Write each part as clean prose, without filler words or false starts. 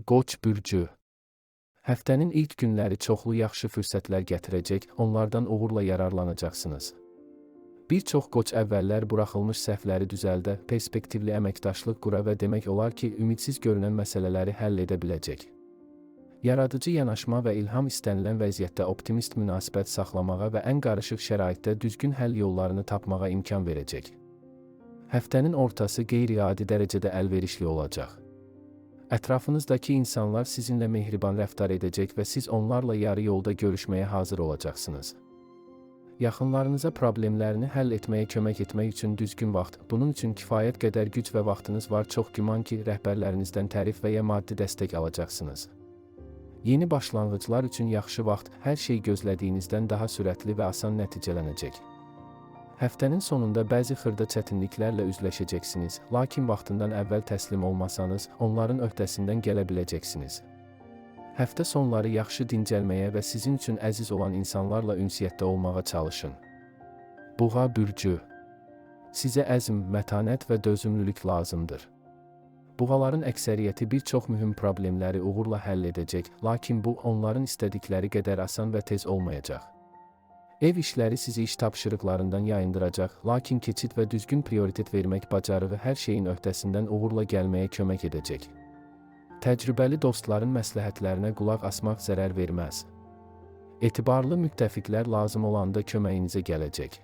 Qoç bürcü. Həftənin ilk günləri çoxlu yaxşı fürsətlər gətirəcək, onlardan uğurla yararlanacaqsınız. Bir çox qoç əvvəllər buraxılmış səhvləri düzəldə, perspektivli əməkdaşlıq qura və demək olar ki, ümidsiz görünən məsələləri həll edə biləcək. Yaradıcı yanaşma və ilham istənilən vəziyyətdə optimist münasibət saxlamağa və ən qarışıq şəraitdə düzgün həll yollarını tapmağa imkan verəcək. Həftənin ortası qeyri-adi dərəcədə əlverişli olacaq. Ətrafınızdakı insanlar sizinlə mehriban rəftar edəcək və siz onlarla yarı yolda görüşməyə hazır olacaqsınız. Yaxınlarınıza problemlərini həll etməyə kömək etmək üçün düzgün vaxt, bunun üçün kifayət qədər güc və vaxtınız var, çox güman ki, rəhbərlərinizdən tərif və ya maddi dəstək alacaqsınız. Yeni başlanğıclar üçün yaxşı vaxt, hər şey gözlədiyinizdən daha sürətli və asan nəticələnəcək. Həftənin sonunda bəzi xırda çətinliklərlə üzləşəcəksiniz, lakin vaxtından əvvəl təslim olmasanız, onların öhdəsindən gələ biləcəksiniz. Həftə sonları yaxşı dincəlməyə və sizin üçün əziz olan insanlarla ünsiyyətdə olmağa çalışın. Buğa bürcü. Sizə əzm, mətanət və dözümlülük lazımdır. Buğaların əksəriyyəti bir çox mühüm problemləri uğurla həll edəcək, lakin bu onların istədikləri qədər asan və tez olmayacaq. Ev işləri sizi iş tapşırıqlarından yayındıracaq, lakin keçid və düzgün prioritet vermək bacarığı hər şeyin öhdəsindən uğurla gəlməyə kömək edəcək. Təcrübəli dostların məsləhətlərinə qulaq asmaq zərər verməz. Etibarlı müttəfiqlər lazım olanda köməyinizə gələcək.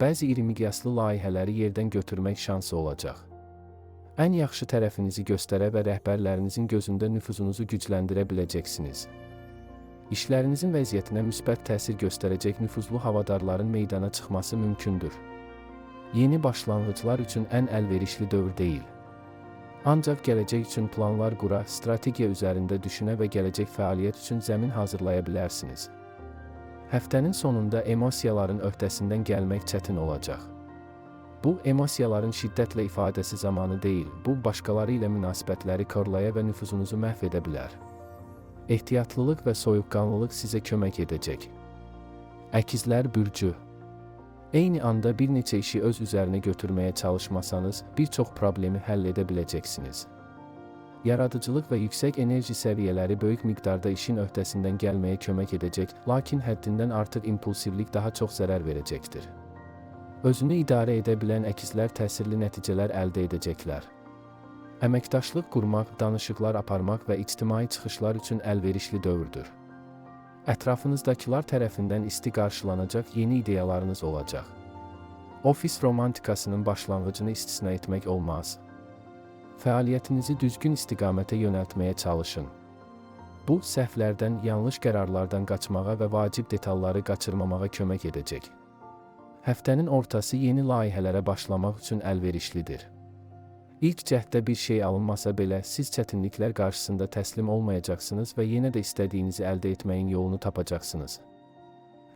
Bəzi iri miqyaslı layihələri yerdən götürmək şansı olacaq. Ən yaxşı tərəfinizi göstərə və rəhbərlərinizin gözündə nüfuzunuzu gücləndirə biləcəksiniz. İşlərinizin vəziyyətinə müsbət təsir göstərəcək nüfuzlu havadarların meydana çıxması mümkündür. Yeni başlanğıclar üçün ən əlverişli dövr deyil. Ancaq gələcək üçün planlar qura, strategiya üzərində düşünə və gələcək fəaliyyət üçün zəmin hazırlaya bilərsiniz. Həftənin sonunda emosiyaların öhdəsindən gəlmək çətin olacaq. Bu, emosiyaların şiddətlə ifadəsi zamanı deyil, bu, başqaları ilə münasibətləri korlaya və nüfuzunuzu məhv edə bilər. Ehtiyatlılıq və soyuqqanlılıq sizə kömək edəcək. Əkizlər bürcü. Eyni anda bir neçə işi öz üzərinə götürməyə çalışmasanız, bir çox problemi həll edə biləcəksiniz. Yaradıcılıq və yüksək enerji səviyyələri böyük miqdarda işin öhdəsindən gəlməyə kömək edəcək, lakin həddindən artıq impulsivlik daha çox zərər verəcəkdir. Özünü idarə edə bilən əkizlər təsirli nəticələr əldə edəcəklər. Əməkdaşlıq qurmaq, danışıqlar aparmaq və ictimai çıxışlar üçün əlverişli dövrdür. Ətrafınızdakılar tərəfindən isti qarşılanacaq yeni ideyalarınız olacaq. Ofis romantikasının başlanğıcını istisna etmək olmaz. Fəaliyyətinizi düzgün istiqamətə yönəltməyə çalışın. Bu, səhvlərdən, yanlış qərarlardan qaçmağa və vacib detalları qaçırmamağa kömək edəcək. Həftənin ortası yeni layihələrə başlamaq üçün əlverişlidir. İlk cəhddə bir şey alınmasa belə, siz çətinliklər qarşısında təslim olmayacaqsınız və yenə də istədiyinizi əldə etməyin yolunu tapacaqsınız.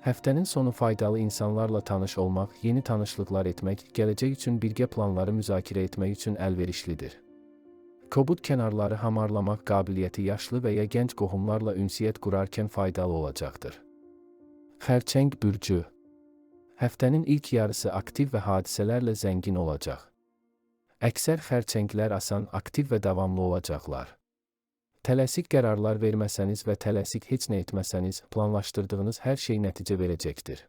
Həftənin sonu faydalı insanlarla tanış olmaq, yeni tanışlıqlar etmək, gələcək üçün birgə planları müzakirə etmək üçün əlverişlidir. Kobud kənarları hamarlamaq qabiliyyəti yaşlı və ya gənc qohumlarla ünsiyyət qurarkən faydalı olacaqdır. Xərçəng bürcü. Həftənin ilk yarısı aktiv və hadisələrlə zəngin olacaq. Əksər xərçənglər asan, aktiv və davamlı olacaqlar. Tələsik qərarlar verməsəniz və tələsik heç nə etməsəniz, planlaşdırdığınız hər şey nəticə verəcəkdir.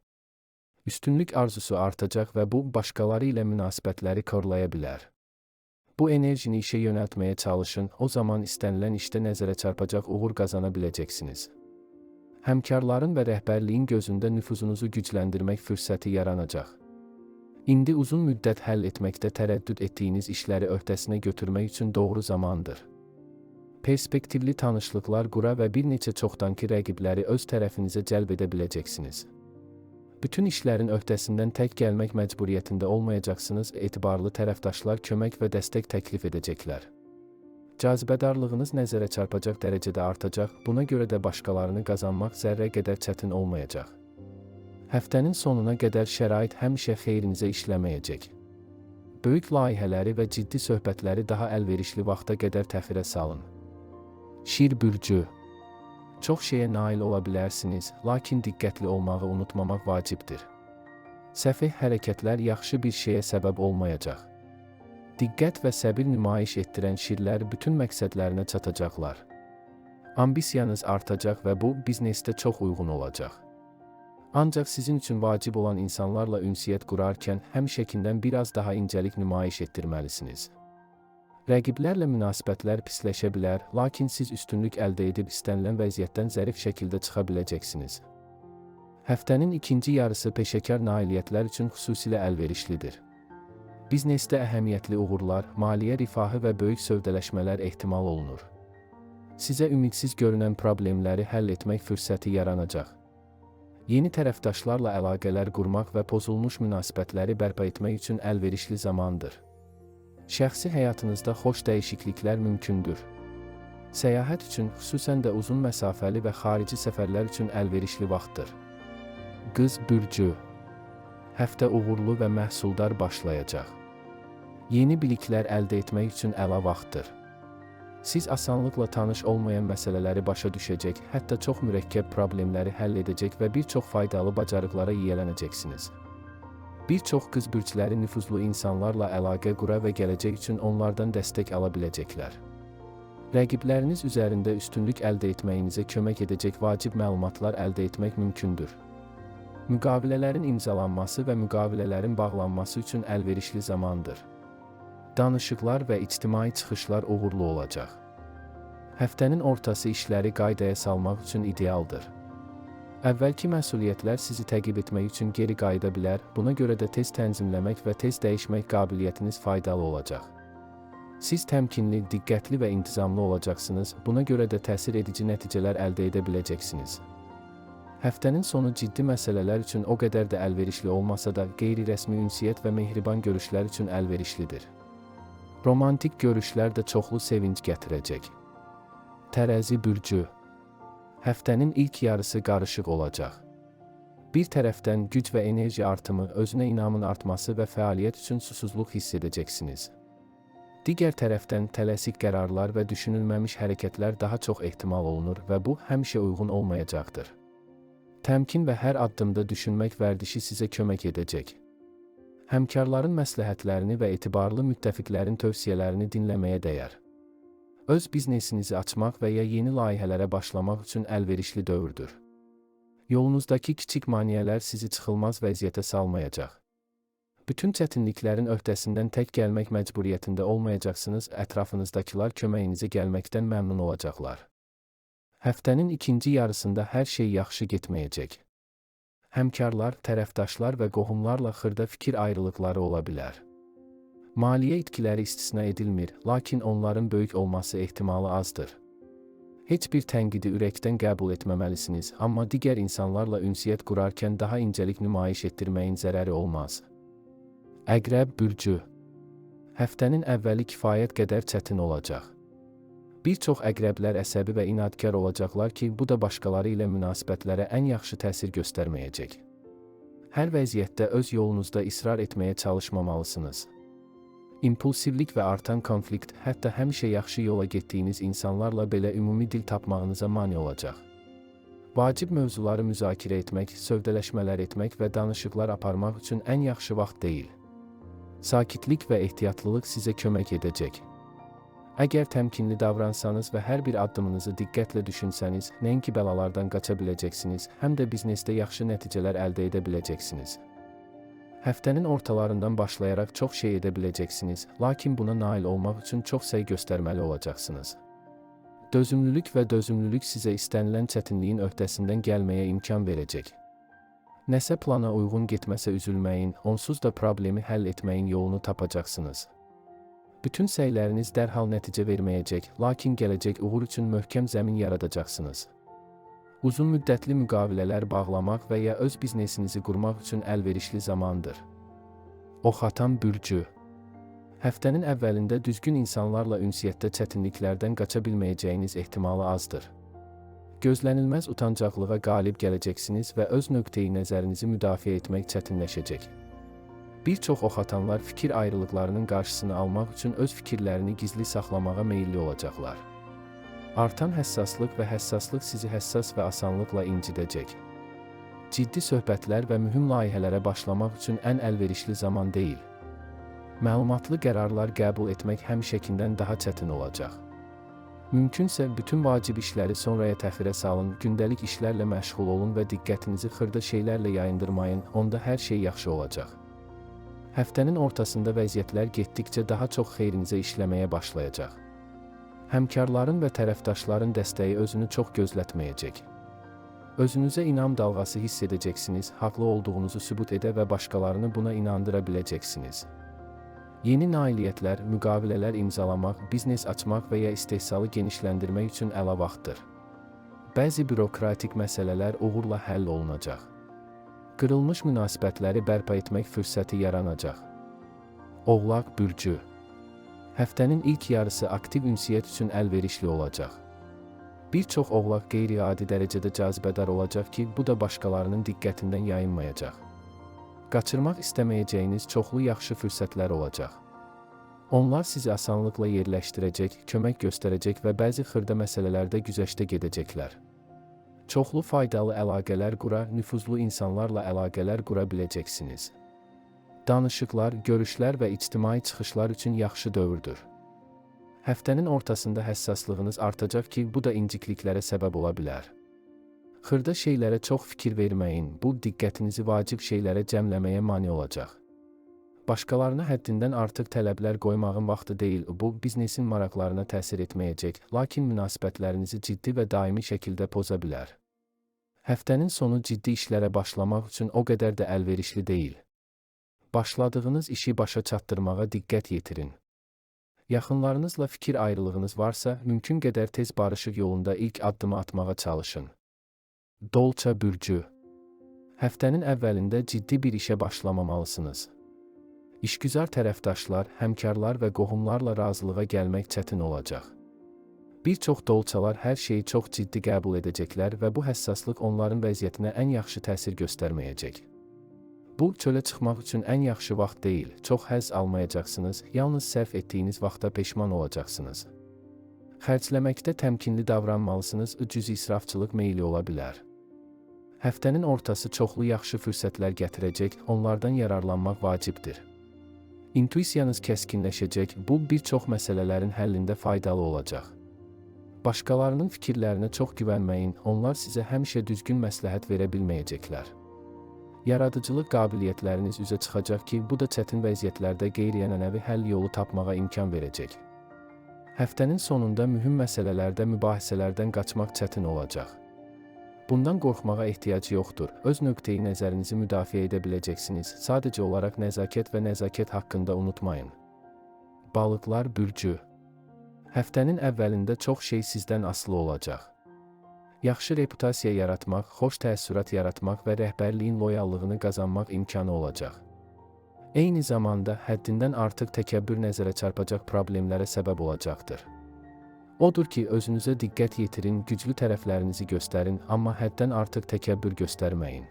Üstünlük arzusu artacaq və bu, başqaları ilə münasibətləri korlaya bilər. Bu enerjini işə yönəltməyə çalışın, o zaman istənilən işdə nəzərə çarpacaq uğur qazana biləcəksiniz. Həmkarların və rəhbərliyin gözündə nüfuzunuzu gücləndirmək fürsəti yaranacaq. İndi uzun müddət həll etməkdə tərəddüd etdiyiniz işləri öhdəsinə götürmək üçün doğru zamandır. Perspektivli tanışlıqlar qura və bir neçə çoxdankı rəqibləri öz tərəfinizə cəlb edə biləcəksiniz. Bütün işlərin öhdəsindən tək gəlmək məcburiyyətində olmayacaqsınız, etibarlı tərəfdaşlar kömək və dəstək təklif edəcəklər. Cazibədarlığınız nəzərə çarpacaq dərəcədə artacaq, buna görə də başqalarını qazanmaq zərrə qədər çətin olmayacaq. Həftənin sonuna qədər şərait həmişə xeyrinizə işləməyəcək. Böyük layihələri və ciddi söhbətləri daha əlverişli vaxta qədər təxirə salın. Şir bürcü. Çox şeyə nail ola bilərsiniz, lakin diqqətli olmağı unutmamaq vacibdir. Səfeh hərəkətlər yaxşı bir şeyə səbəb olmayacaq. Diqqət və səbir nümayiş etdirən şirlər bütün məqsədlərinə çatacaqlar. Ambisiyanız artacaq və bu biznesdə çox uyğun olacaq. Ancaq sizin üçün vacib olan insanlarla ünsiyyət qurarkən həmişəkindən biraz daha incəlik nümayiş etdirməlisiniz. Rəqiblərlə münasibətlər pisləşə bilər, lakin siz üstünlük əldə edib istənilən vəziyyətdən zərif şəkildə çıxa biləcəksiniz. Həftənin ikinci yarısı peşəkar nailiyyətlər üçün xüsusilə əlverişlidir. Biznesdə əhəmiyyətli uğurlar, maliyyə rifahı və böyük sövdələşmələr ehtimal olunur. Sizə ümidsiz görünən problemləri həll etmək fürsəti yaranacaq. Yeni tərəfdaşlarla əlaqələr qurmaq və pozulmuş münasibətləri bərpa etmək üçün əlverişli zamandır. Şəxsi həyatınızda xoş dəyişikliklər mümkündür. Səyahət üçün, xüsusən də uzun məsafəli və xarici səfərlər üçün əlverişli vaxtdır. Qız bürcü. Həftə uğurlu və məhsuldar başlayacaq. Yeni biliklər əldə etmək üçün əla vaxtdır. Siz asanlıqla tanış olmayan məsələləri başa düşəcək, hətta çox mürəkkəb problemləri həll edəcək və bir çox faydalı bacarıqlara yiyələnəcəksiniz. Bir çox qız bürcləri nüfuzlu insanlarla əlaqə qura və gələcək üçün onlardan dəstək ala biləcəklər. Rəqibləriniz üzərində üstünlük əldə etməyinizə kömək edəcək vacib məlumatlar əldə etmək mümkündür. Müqavilələrin imzalanması və müqavilələrin bağlanması üçün əlverişli zamandır. Danışıqlar və ictimai çıxışlar uğurlu olacaq. Həftənin ortası işləri qaydaya salmaq üçün idealdır. Əvvəlki məsuliyyətlər sizi təqib etmək üçün geri qayıda bilər, buna görə də tez tənzimləmək və tez dəyişmək qabiliyyətiniz faydalı olacaq. Siz təmkinli, diqqətli və intizamlı olacaqsınız, buna görə də təsir edici nəticələr əldə edə biləcəksiniz. Həftənin sonu ciddi məsələlər üçün o qədər də əlverişli olmasa da, qeyri-rəsmi ünsiyyət və mehriban görüşlər üçün əlverişlidir. Romantik görüşlər də çoxlu sevinc gətirəcək. Tərəzi bürcü. Həftənin ilk yarısı qarışıq olacaq. Bir tərəfdən güc və enerji artımı, özünə inamın artması və fəaliyyət üçün susuzluq hiss edəcəksiniz. Digər tərəfdən tələsik qərarlar və düşünülməmiş hərəkətlər daha çox ehtimal olunur və bu həmişə uyğun olmayacaqdır. Təmkin və hər addımda düşünmək vərdişi sizə kömək edəcək. Həmkarların məsləhətlərini və etibarlı müttəfiqlərin tövsiyələrini dinləməyə dəyər. Öz biznesinizi açmaq və ya yeni layihələrə başlamaq üçün əlverişli dövrdür. Yolunuzdakı kiçik maneələr sizi çıxılmaz vəziyyətə salmayacaq. Bütün çətinliklərin öhdəsindən tək gəlmək məcburiyyətində olmayacaqsınız, ətrafınızdakılar köməyinizə gəlməkdən məmnun olacaqlar. Həftənin ikinci yarısında hər şey yaxşı getməyəcək. Həmkarlar, tərəfdaşlar və qohumlarla xırda fikir ayrılıqları ola bilər. Maliyyə itkiləri istisna edilmir, lakin onların böyük olması ehtimalı azdır. Heç bir tənqidi ürəkdən qəbul etməməlisiniz, amma digər insanlarla ünsiyyət qurarkən daha incəlik nümayiş etdirməyin zərəri olmaz. Əqrəb bürcü. Həftənin əvvəli kifayət qədər çətin olacaq. Bir çox əqrəblər əsəbi və inadkar olacaqlar ki, bu da başqaları ilə münasibətlərə ən yaxşı təsir göstərməyəcək. Hər vəziyyətdə öz yolunuzda israr etməyə çalışmamalısınız. İmpulsivlik və artan konflikt hətta həmişə yaxşı yola getdiyiniz insanlarla belə ümumi dil tapmağınıza mane olacaq. Vacib mövzuları müzakirə etmək, sövdələşmələr etmək və danışıqlar aparmaq üçün ən yaxşı vaxt deyil. Sakitlik və ehtiyatlılıq sizə kömək edəcək. Əgər təmkinli davransanız və hər bir addımınızı diqqətlə düşünsəniz, nəinki bəlalardan qaça biləcəksiniz, həm də biznesdə yaxşı nəticələr əldə edə biləcəksiniz. Həftənin ortalarından başlayaraq çox şey edə biləcəksiniz, lakin buna nail olmaq üçün çox səy göstərməli olacaqsınız. Dözümlülük və dözümlülük sizə istənilən çətinliyin öhdəsindən gəlməyə imkan verəcək. Nəsə plana uyğun getməsə üzülməyin, onsuz da problemi həll etməyin yolunu tapacaqsınız. Bütün səyləriniz dərhal nəticə verməyəcək, lakin gələcək uğur üçün möhkəm zəmin yaradacaqsınız. Uzun müddətli müqavilələr bağlamaq və ya öz biznesinizi qurmaq üçün əlverişli zamandır. Oxatan bürcü. Həftənin əvvəlində düzgün insanlarla ünsiyyətdə çətinliklərdən qaça bilməyəcəyiniz ehtimalı azdır. Gözlənilməz utancaqlığa qalib gələcəksiniz və öz nöqteyi nəzərinizi müdafiə etmək çətinləşəcək. Bir çox oxatanlar fikir ayrılıqlarının qarşısını almaq üçün öz fikirlərini gizli saxlamağa meyilli olacaqlar. Artan həssaslıq və həssaslıq sizi həssas və asanlıqla incidəcək. Ciddi söhbətlər və mühüm layihələrə başlamaq üçün ən əlverişli zaman deyil. Məlumatlı qərarlar qəbul etmək həmişəkindən daha çətin olacaq. Mümkünsə bütün vacib işləri sonraya təxirə salın, gündəlik işlərlə məşğul olun və diqqətinizi xırda şeylərlə yayındırmayın, onda hər şey yaxşı olacaq. Həftənin ortasında vəziyyətlər getdikcə daha çox xeyrinizə işləməyə başlayacaq. Həmkarların və tərəfdaşların dəstəyi özünü çox gözlətməyəcək. Özünüzə inam dalğası hiss edəcəksiniz, haqlı olduğunuzu sübut edə və başqalarını buna inandıra biləcəksiniz. Yeni nailiyyətlər, müqavilələr imzalamaq, biznes açmaq və ya istehsalı genişləndirmək üçün əla vaxtdır. Bəzi bürokratik məsələlər uğurla həll olunacaq. Qırılmış münasibətləri bərpa etmək fürsəti yaranacaq. Oğlaq bürcü. Həftənin ilk yarısı aktiv ünsiyyət üçün əlverişli olacaq. Bir çox oğlaq qeyri-adi dərəcədə cazibədar olacaq ki, bu da başqalarının diqqətindən yayınmayacaq. Qaçırmaq istəməyəcəyiniz çoxlu yaxşı fürsətlər olacaq. Onlar sizi asanlıqla yerləşdirəcək, kömək göstərəcək və bəzi xırda məsələlərdə güzəştə gedəcəklər. Çoxlu faydalı əlaqələr qura, nüfuzlu insanlarla əlaqələr qura biləcəksiniz. Danışıqlar, görüşlər və ictimai çıxışlar üçün yaxşı dövrdür. Həftənin ortasında həssaslığınız artacaq ki, bu da incikliklərə səbəb ola bilər. Xırda şeylərə çox fikir verməyin, bu diqqətinizi vacib şeylərə cəmləməyə mane olacaq. Başqalarına həddindən artıq tələblər qoymağın vaxtı deyil, bu biznesin maraqlarına təsir etməyəcək, lakin münasibətlərinizi ciddi və daimi şəkildə poza bilər. Həftənin sonu ciddi işlərə başlamaq üçün o qədər də əlverişli deyil. Başladığınız işi başa çatdırmağa diqqət yetirin. Yaxınlarınızla fikir ayrılığınız varsa, mümkün qədər tez barışıq yolunda ilk addımı atmağa çalışın. Dolça bürcü. Həftənin əvvəlində ciddi bir işə başlamamalısınız. İşgüzar tərəfdaşlar, həmkarlar və qohumlarla razılığa gəlmək çətin olacaq. Bir çox dolçalar hər şeyi çox ciddi qəbul edəcəklər və bu həssaslıq onların vəziyyətinə ən yaxşı təsir göstərməyəcək. Bu, çölə çıxmaq üçün ən yaxşı vaxt deyil, çox həzz almayacaqsınız, yalnız sərf etdiyiniz vaxta peşman olacaqsınız. Xərcləməkdə təmkinli davranmalısınız, cüzi israfçılıq meyli ola bilər. Həftənin ortası çoxlu yaxşı fürsətlər gətirəcək, onlardan yararlanmaq vacibdir. İntuisiyanız kəskinləşəcək, bu bir çox məsələlərin həllində faydalı olacaq. Başqalarının fikirlərinə çox güvənməyin, onlar sizə həmişə düzgün məsləhət verə bilməyəcəklər. Yaradıcılıq qabiliyyətləriniz üzə çıxacaq ki, bu da çətin vəziyyətlərdə qeyri-ənənəvi həll yolu tapmağa imkan verəcək. Həftənin sonunda mühüm məsələlərdə mübahisələrdən qaçmaq çətin olacaq. Bundan qorxmağa ehtiyac yoxdur. Öz nöqteyi nəzərinizi müdafiə edə biləcəksiniz. Sadəcə olaraq nəzakət və nəzakət haqqında unutmayın. Balıqlar bürcü. Həftənin əvvəlində çox şey sizdən asılı olacaq. Yaxşı reputasiya yaratmaq, xoş təəssürat yaratmaq və rəhbərliyin loyallığını qazanmaq imkanı olacaq. Eyni zamanda həddindən artıq təkəbbür nəzərə çarpacaq problemlərə səbəb olacaqdır. Odur ki, özünüzə diqqət yetirin, güclü tərəflərinizi göstərin, amma həddən artıq təkəbbür göstərməyin.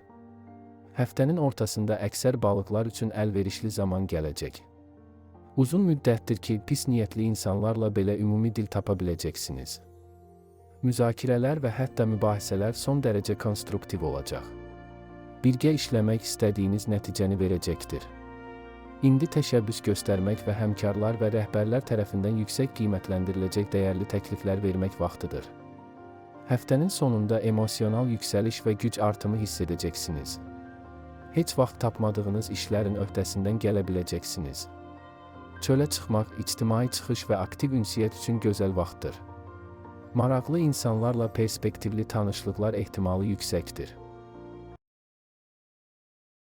Həftənin ortasında əksər balıqlar üçün əlverişli zaman gələcək. Uzun müddətdir ki, pis niyyətli insanlarla belə ümumi dil tapa biləcəksiniz. Müzakirələr və hətta mübahisələr son dərəcə konstruktiv olacaq. Birgə işləmək istədiyiniz nəticəni verəcəkdir. İndi təşəbbüs göstərmək və həmkarlar və rəhbərlər tərəfindən yüksək qiymətləndiriləcək dəyərli təkliflər vermək vaxtıdır. Həftənin sonunda emosional yüksəliş və güc artımı hiss edəcəksiniz. Heç vaxt tapmadığınız işlərin öhdəsindən gələ biləcəksiniz. Çölə çıxmaq, ictimai çıxış və aktiv ünsiyyət üçün gözəl vaxtdır. Maraqlı insanlarla perspektivli tanışlıqlar ehtimalı yüksəkdir.